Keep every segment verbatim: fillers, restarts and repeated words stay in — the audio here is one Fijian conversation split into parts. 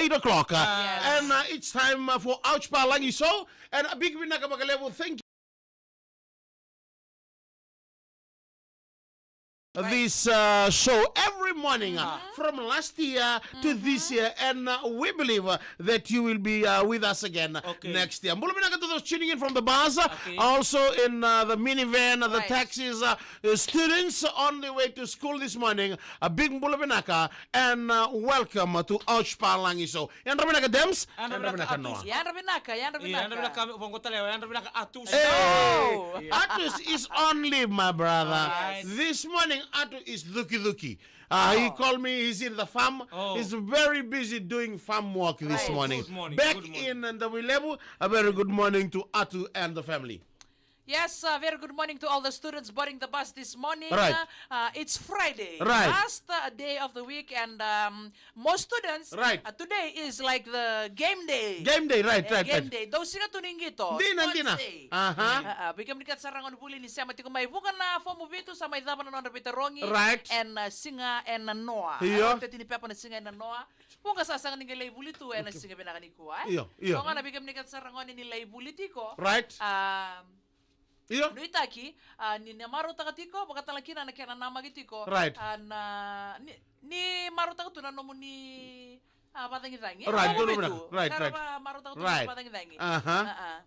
eight o'clock. Uh, Yes. And uh, it's time uh, for Ouch Palagi Show. And a big vinaka vakalevu. Thank you. This uh, show every morning uh, from last year to this year, and uh, we believe uh, that you will be uh, with us again uh, Okay. next year. Bula vinaka to those tuning in from the bus, uh, Okay. also in uh, the minivan, uh, the Right. taxis, uh, uh, students on the way to school this morning. A big bula vinaka and uh, welcome uh, to Ouch Palagi Show. Yadra vinaka, Dems. Yadra vinaka, Atus. Yadra vinaka, yadra Io, yadra vinaka. vinaka, Vaqo Talewa, yadra vinaka, Atus. Hey, Oh. Atus is on leave, my brother. Alright. This morning, Atu is duki duki. Uh, he Oh. called me, he's in the farm. Oh. He's very busy doing farm work this Right. morning. Good morning, Back good morning. in Davuilevu, a very good morning to Atu and the family. Yes, uh, very good morning to all the students boarding the bus this morning. Right. Uh, uh, it's Friday, Right. last uh, day of the week, and um, most students, Right. uh, today is like the game day. Game day, right, Uh, right, game right. day. Dou siga tu ni qito. Dina, Sports dina. day. Aha. Uh, uh, vei kemuni kece sara gone vuli ni sema tiko mai, vuqa na fomu vitu sa mai cava na nodra veitarogi. Right. Ena siga ena noa. Io. Ena teti ni pepa na siga ena noa. Vuqa sa sega ni qai lai vuli tu ena siga vinaka nikua, e? Io, io. Koya gona vei kemuni kece sara gone ni lai vuli tiko. Right. Um, Io. Nuitaki, a, ni na marautaka tiko, vakatale kina na kena namaki tiko. Right. A, na, ni, ni marautaka tu na nomuni, a, vacagicagi. Right, Nomuni donu tu. Right, Kara right. va marautaka tu Right. na vacagicagi. Aha. A, a.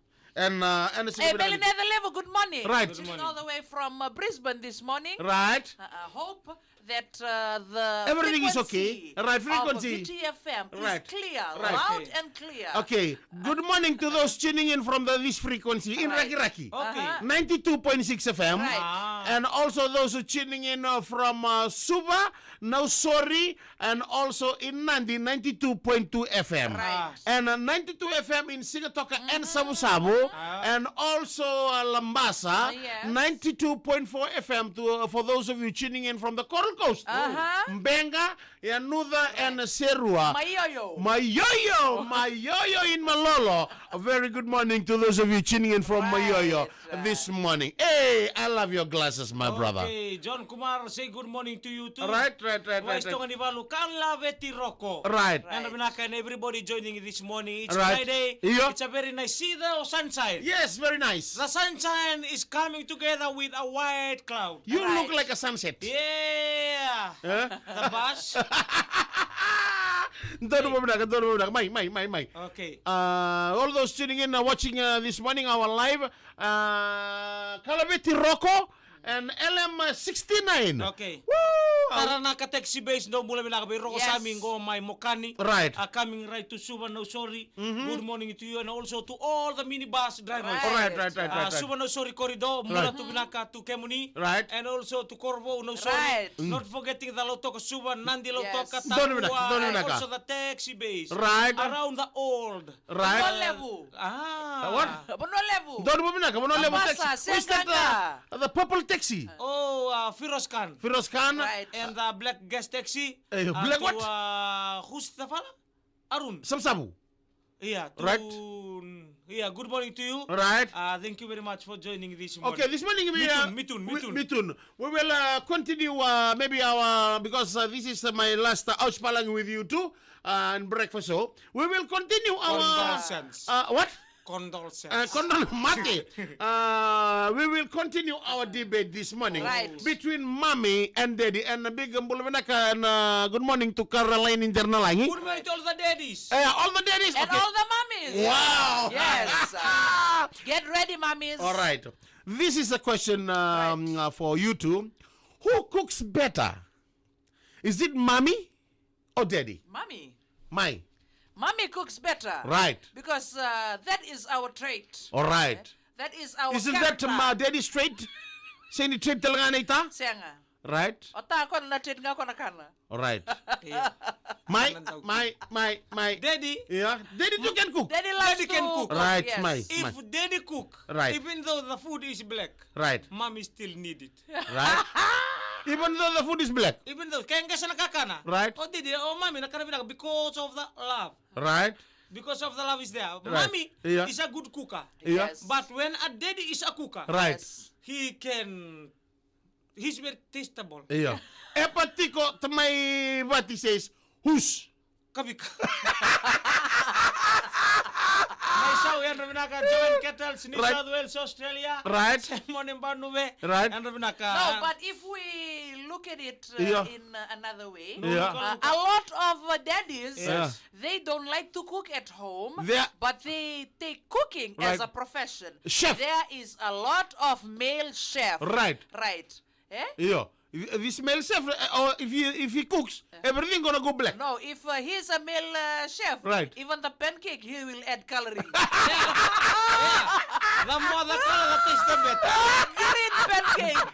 And, uh, and it's E, gonna be Beli Nece Levu, good morning. Right. Good Tuning all morning. the way from uh, Brisbane this morning. Right. Uh, uh, hope that uh, the Everything is frequency okay. Right, of frequency. V T F M Right. is clear, Right. loud Okay. and clear. Okay. Good morning to those tuning in from the, this frequency in Right. Rakiraki. Okay. Uh-huh. ninety-two point six F M. Right. Ah. And also those who tuning in uh, from uh, Suva, Nausori, and also in Nadi, ninety-two point two F M. Right. Ah. And uh, ninety-two F M in Sigatoka and Savusavu, Ah. and also uh, Labasa, Oh, yes. ninety-two point four F M to, uh, for those of you tuning in from the Coral Coast. Uh-huh. Benga, Yanuca, and Serua. Maioio. Maioio, Maioio in Malolo. A very good morning to those of you tuning in from Right. Maioio. This morning. Hey, I love your glasses, my brother. Okay, John Kumar, say good morning to you too. Right, right, right, right, right. Waistoga ni Valu, Kalaveti Roko. Right. Yadra vinaka and everybody joining this morning. It's Right. Friday. Io. It's a very nice, see the sunshine. Yes, very nice. The sunshine is coming together with a white cloud. You Right. look like a sunset. Yeah. Eh? The bus. Donu vinaka, donu vinaka. Mai, mai, mai, mai. Okay. Uh, all those tuning in, uh, watching uh, this morning, our live, Uh, Kalaveti Roko and L M sixty-nine. Okay. Woo! Taranaka Taxi Base, dou bula vinaka vei Roko Yes. Sami qo mai Mokani. Right. Uh, coming right to Suva, Nausori. Mm-hmm. Good morning to you and also to all the minibus drivers. Right. Right, right, right, Uh, right, right. Suva, Nausori corridor, bula Right. tu vinaka tu kemuni. Right. And also to Korovou, Nausori. Right. Mm. Not forgetting the Lautoka Suva, Nadi Yes. Lautoka, Donu vinaka, Tavua, donu and vinaka. also the Taxi Base. Right. Around the old Right. Vanua Levu. Ah. Uh, what? Vanua Levu. Donu vinaka, Vanua Levu Labasa, taxi. Who's that, Seaqaqa. uh, the purple taxi? Oh, uh, Firoz Khan. Firoz Khan. Right. And the black gas taxi. Eh, Uh, black to, what? Uh, who's the fella? Arun. Savusavu. Yeah, to, Right. yeah, good morning to you. Right. Uh, thank you very much for joining this morning. Okay, this morning we Mitun, are Mitun, we, Mitun. Mitun. We will uh, continue uh, maybe our because uh, this is uh, my last uh, Ouch Palagi with you too uh, and breakfast show. We will continue our Condolences. Uh, what? Condolences. Uh, condol mate. Uh, we will continue our debate this morning Right. between mommy and daddy. And a big bula vinaka and uh, good morning to Caroline in Jernalagi. Good morning to all the daddies. Uh, all the daddies. And Okay. all the mummies. Wow. Yes. Uh, get ready, mummies. All right. This is a question um, Right. uh, for you two. Who cooks better? Is it mommy or daddy? Mommy. My. Mommy cooks better. Right. Because uh, that is our trait. All right. Eh? That is our Isn't that character. My daddy's trait? Sega ni trait tale ga nei ta? Sega. Right. O ta ko na trait ga ko na kana. All right. Io. My, Kana dau my, my, my. Daddy. Yeah. Daddy too can cook. Daddy loves Daddy to can cook. Right, yes. My, If my. Daddy cook, Right. even though the food is black, Right. mommy still need it. Right? Even though the food is black. Even though, ke qase na kakana. Right. O daddy, o mommy na kana vinaka because of the love. Right. Because of the love is there. Right. Mommy Yeah. is a good cooker. Yeah. Yes. But when a daddy is a cooker, Right. Yes. he can, he's very tastable. Yeah. Epa tiko tamai vati says, who's Kavika. Yadra vinaka, Joan Kettles, New Right. South Wales, Australia. Right. Simone Banuve. Right. Yadra vinaka. No, but if we look at it uh, Yeah. in uh, another way, Yeah. uh, a lot of uh, daddies, Yes. they don't like to cook at home, They are but they take cooking as Right. a profession. Chef. There is a lot of male chef. Right. Right. Eh? Io. If, if he smells chef, uh, or if he, if he cooks, everything gonna go black. No, if uh, he's a male uh, chef, Right. even the pancake, he will add coloring. Yeah. Yeah. The more the color, the taste the better. Green pancake.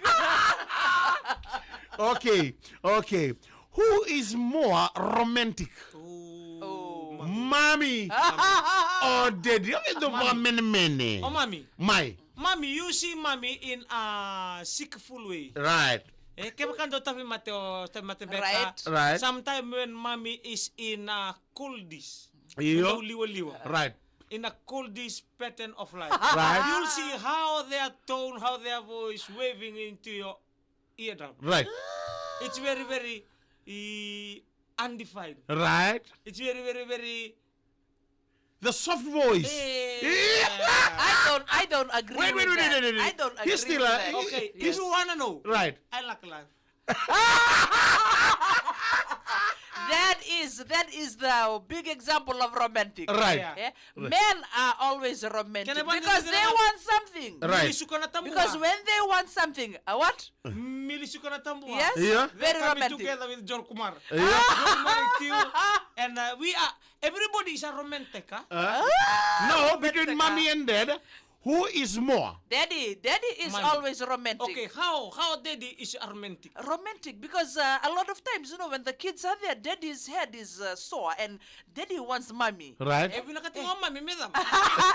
Okay, okay. Who is more romantic? Oh. Mommy or daddy? Okay, the Mommy. Mene mene. Oh, Mommy. Mai. Mommy, you see Mommy in a sick full way. Right. Eh, kevaka dau tauvimate o tauvimate beka. Right. Right. Sometime when Mommy is in a cold dish. Io. Dau liwaliwa. Right. In a cold dish pattern of life. Right. You'll see how their tone, how their voice waving into your eardrum. Right. It's very, very eh, undefined. Right. It's very, very, very The soft voice. Eh. I don't, I don't agree Wait, wait, with wait, that. wait, wait, wait. I don't agree He's still with a- that. Okay, Yes. if you wanna know, Right. I like life. That is, that is the big example of romantic. Right. Yeah. Eh? Right. Men are always romantic Can I find because you they another- want something. Right. Mili suka na tabua. Because when they want something, uh, what? Mili suka na tabua. Yes. Yeah. They're Very coming romantic. together with John Kumar. Yeah. John Kumar with you. And uh, we are Everybody is a romantic, huh? Uh, no, between Romantic, mommy huh? and dad, who is more? Daddy, daddy is Mommy. always romantic. Okay, how how daddy is a romantic? Romantic because uh, a lot of times, you know, when the kids are there, daddy's head is uh, sore and daddy wants mommy. Right. Eh, vinakati wa mami me dam.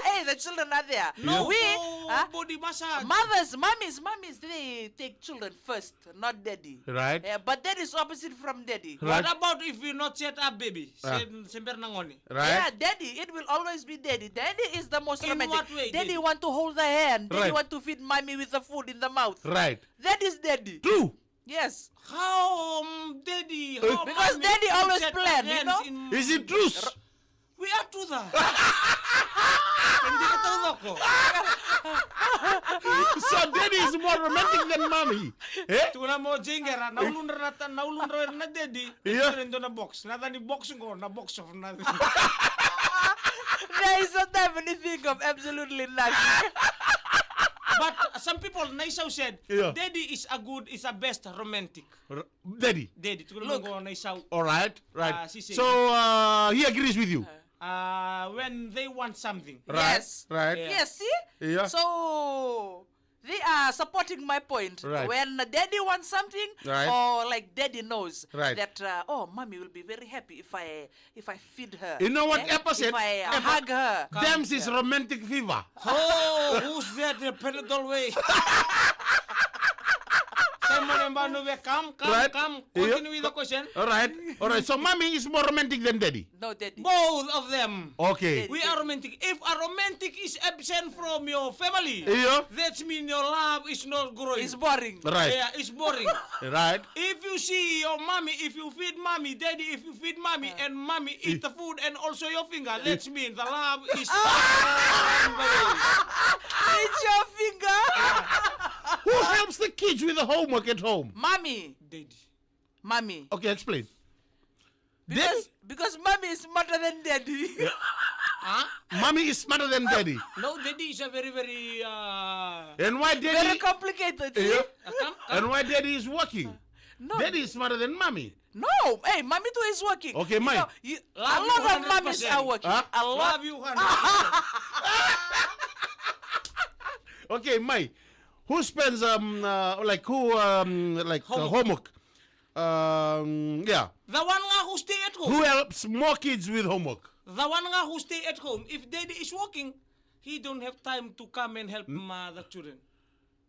Hey, the children are there. No, We, no huh? body massage. Mothers, mommies, mommies, they take children first, not daddy. Right. Yeah, but daddy is opposite from daddy. Right. What about if you not yet a baby? Ah. Sen sen ber na gone. Right. Yeah, daddy. It will always be daddy. Daddy is the most In romantic. what way, Daddy daddy? want to hold the hand. Daddy Right. want to feed mommy with the food in the mouth. Right. That is daddy. True. Yes. How um, daddy? Uh, How Because mommy daddy can always set plan, you hands know? in Is it true? We are true that. Kandira tau doko. So daddy is more romantic than mommy. Eh? Tukuna mo jingera na ulundra na ta na ulundra na daddy. Yeah. Ena dua na box. Na dani box go na box of nothing. There is a time when you think of absolutely nothing. But some people, Naisau said, Yeah. Daddy is a good, is a best romantic. R- Daddy. Daddy, tukuna Look. Go Naisau. All right, right. Ah, si, si. So uh, he agrees with you. Uh, when they want something. Right, Yes. right. Yeah. Yes, see? Yeah. So they are supporting my point. Right. When daddy wants something, Right. or like daddy knows Right. that uh, oh, mommy will be very happy if I if I feed her. You know what Eh? Epa said? If I uh, Epa, hug her. Dems is Yeah. romantic fever. Oh, who's that? The Panadol way. Simon and Banu, we come, come, Right. come. Yeah. Continue with the question. All right. All right. So mommy is more romantic than daddy. No, daddy. Both of them. Okay. Daddy. We are romantic. If a romantic is absent from your family, Yeah. that means your love is not growing. It's boring. Right. Yeah, it's boring. Right. If you see your mommy, if you feed mommy, daddy, if you feed mommy, and mommy eat the food and also your finger, that means the love is It's your finger. Who helps the kids with the homework at home? Mommy. Daddy. Mommy. Okay, explain. Because Daddy? because mommy is smarter than daddy. Huh? Mommy is smarter than daddy. No, daddy is a very, very. Uh, And why Very daddy? complicated. See? Yeah. Uh, come, come. And why daddy is working? No. Daddy is smarter than mommy. No, hey, mommy too is working. Okay, You Mai. know, you, a Love you lot of mommies hundred percent. are working. Huh? A lot. Love you hundred percent. Okay, Mai. Who spends um uh, like who um like uh, Homework. homework? Um, yeah. The one nga who stay at home. Who helps more kids with homework? The one nga who stay at home. If daddy is working, he don't have time to come and help ma the children.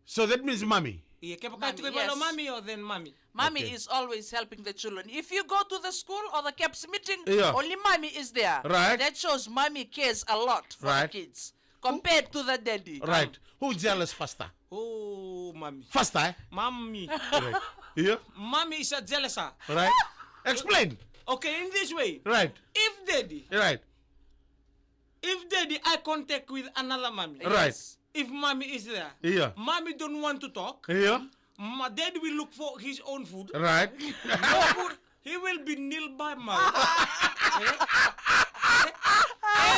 So that means mommy. Iya, ke baka Mommy, tiko i vale o yes. Mommy or then mommy. Mommy Okay. is always helping the children. If you go to the school or the caps meeting, Yeah. only mommy is there. Right. That shows mommy cares a lot for Right. the kids compared to the daddy. Right. Who jealous faster? Oh, mommy. Faster, eh? Mommy. Right. Yeah. Mommy is a jealouser. Right. Explain. Okay, in this way. Right. If daddy Right. If daddy eye contact with another mommy, Right. If mommy is there, Yeah. Mommy don't want to talk. Yeah. Ma, daddy will look for his own food. Right. No food. He will be kneel by mouth. Eh?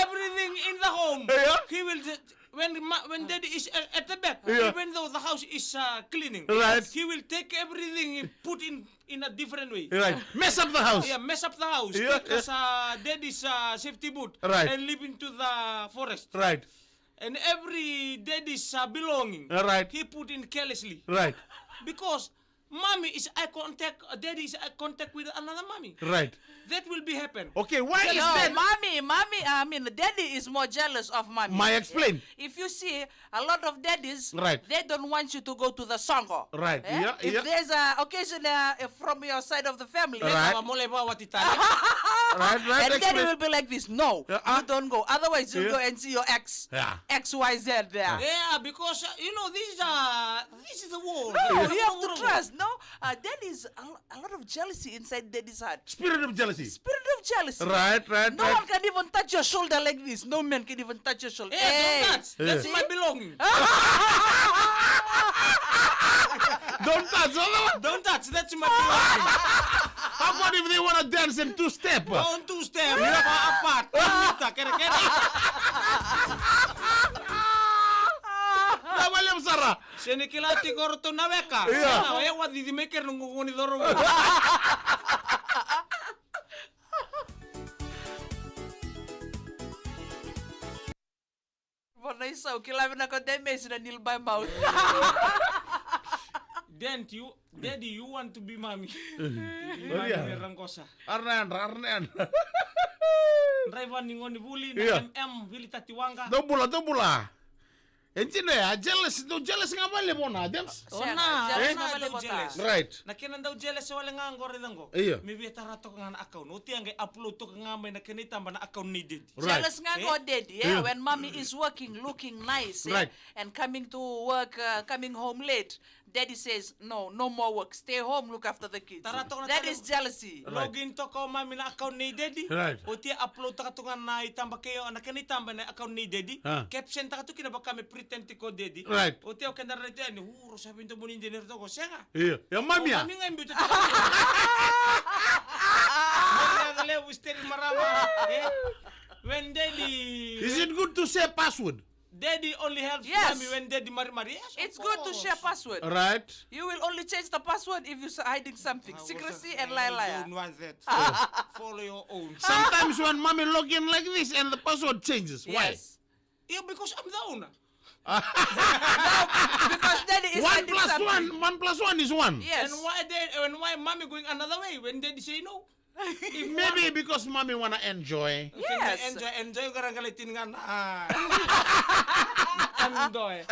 Everything in the home. Yeah. He will just, when ma, when daddy is at, at the back, Yeah. Even though the house is uh, cleaning, Right. He will take everything and put in in a different way. Right. Mess up the house. Yeah, mess up the house. Yeah, Take us uh, daddy's uh, safety boot Right. And leave into the forest. Right. And every daddy's uh, belonging, Right. He put in carelessly. Right. Because mommy is eye contact, uh, daddy is eye contact with another mommy. Right. That will be happen. Okay, why is No, that? Mommy, mommy, I mean, daddy is more jealous of mommy. My explain. If you see, a lot of daddies, Right. They don't want you to go to the songo. Right, Eh? yeah, If yeah. There's a occasion uh, from your side of the family, Right. Mama mole ba wati tale. Right, right, And daddy explain. Will be like this. No, Yeah, uh, you don't go. Otherwise, you Yeah. Go and see your ex. Yeah. X Y Z there. Yeah, because uh, you know this is uh, this is the world. No, you have to trust. No, uh, daddy is a, lo- a lot of jealousy inside daddy's heart. Spirit of jealousy. Spirit of jealousy. Right, right, No right. One can even touch your shoulder like this. No man can even touch your shoulder. Yeah, Hey. Don't touch. That's Yeah. My belonging. Don't touch. Otherwise, Don't touch. That's my belonging. How about if they want to dance in two step? Don't two step. Apart. Kere kere. Navale sara. Se ni kila tiko o ratou na weka. Ia. Na, e wacici mai kere na gugu ni coro. Vona isau, kila vinaka o Demesi na nil by mouth. Dent, you, daddy, you want to be mommy. Ia. Mami rangosa. Arnandra, arnandra. Driver ni goni vuli na Ia. M M, vili tati waqa. Dou bula, dou bula. E dina ya, jealous, dou jealous ga vale vona, James. Sega, Ona, jealous ona na vale dou vota. Jealous. Right. Na kena dau jealous wale ga qo raica qo. Io. Me via tara toka ga na account. Oti a qai upload toka ga mai na kena itaba na account nei daddy. Right. Jealous ga qo daddy, eh? Yeah. When mommy is working, looking nice, eh? Right. And coming to work, uh, coming home late, daddy says, no, no more work. Stay home, look after the kids. Tara toka na That tale- is jealousy. Right. Login toka o mami na account nei daddy. Right. Oti a upload taka toka na itaba kei o na kena itaba na account nei daddy. Ah. Caption taka tu kina vaka me pretend tiko daddy. Right. Oti a o keda rai tu yani, hu, rosa vinto moni dene toka sega. Ia, ia mami ya. Mami ga biuta. Mami ga levu steri marama. Eh? When daddy Is it good to say password? Daddy only helps Yes. Mommy when daddy marimari. Yes, of It's good to course. Share password. Right. You will only change the password if you're hiding something. I was Secrecy just- and I lie, liar. Don't want that. Follow your own. Sometimes when mommy log in like this and the password changes. Why? Yes. Yeah, because I'm the owner. Because daddy is One hiding plus something. One, one plus one is one. Yes. And why they, and why mommy going another way when daddy say no? If Maybe because mommy wanna enjoy. Yes. Yes. Enjoy, enjoy ka rangala tini ngana. Enjoy.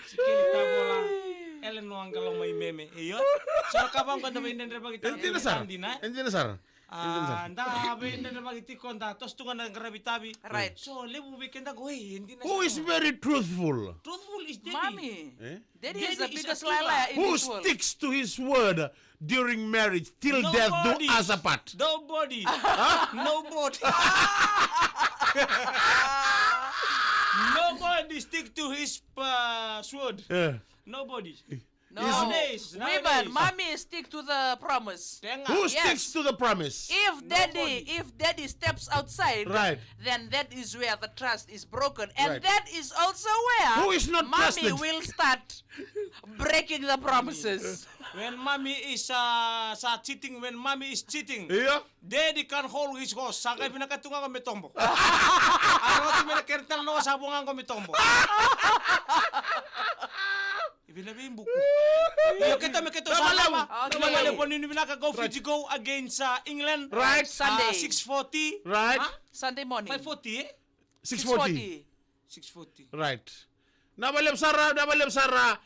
Sikili tabola. Ele no angalo mai meme. Iyo. So ka vango da vende ndre bagi tani. Entende sara? Entende sara? Ah, da vende ndre bagi tiko da tos tu ngana ngaravi tavi. Right. So levu vei keda go, hey, entende. Who is very truthful? Truthful is daddy. Mommy. Eh? Daddy is Daddy the is biggest a liar, killer. liar in Who this world. Sticks to his word during marriage till death do Nobody. Us apart? Nobody. Nobody. Nobody stick to his uh, sword. Yeah. Nobody. No. Nowadays, Women, nowadays. Mommy stick to the promise. Tenga. Who Yes. Sticks to the promise? If daddy, Nobody. If daddy steps outside, Right. Then that is where the trust is broken, and Right. That is also where Who is not Mommy trusted? Will start breaking the promises. When mommy is uh, sa cheating, when mommy is cheating, Yeah. Daddy can hold his horse. Sa kai vinaka tu ga qo me tobo. A roti me na kere tale na horse, a vo ga qo me tobo. Ivina vei buku. Io, keta me keta sa Tavale. Lama. Okay. Tavale, ponini vinaka, go Fiji, go against uh, England. Right. Sunday. Uh, six forty. Right. Huh? Sunday morning. Five forty, eh? Six forty. Six forty. Right. Na vale sara, na vale sara.